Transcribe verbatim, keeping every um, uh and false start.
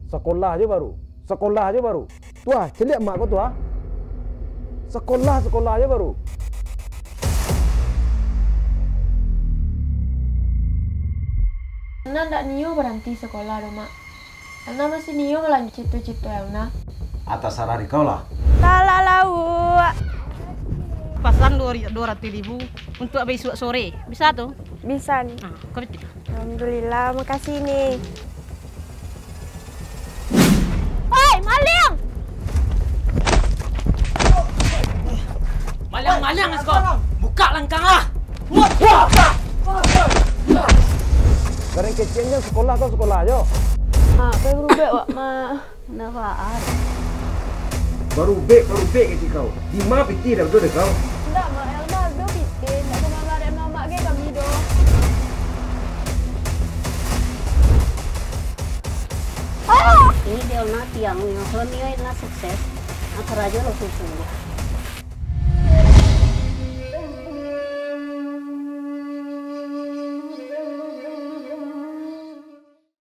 Sakolah se baru. Sakolah se baru. Tu ah, caliak mak ko tu ah. Sakolah, sakolah se baru. Ana ndak nio baranti sakolah doh, Mak. Ana masih nio malanjuik cito-cito Ana. Atasarah di kau lah. Talak lauak. Pasan duo ri-, duo ratuih ribu untuak baisuak sore. Bisa tu? Bisa ni. Ah, kau betul. Alhamdulillah, makasih ni. Oi, maliang! Maliang-maliang, Asko! Buka langkang lah! Gareng keceknyo, sakolah kau sakolah jo. Mak, pai barubek wak, Mak. Ndak baa. Barubek, barubek kecek kau. Dima pitih dah betul deh kau. Ndak, Mak. Elma ado pitih. Ndak ka mamarek mamak ge kami doh. Ini dia nak tiang ni. Kalau nio nak sukses, nak karajo lo susu.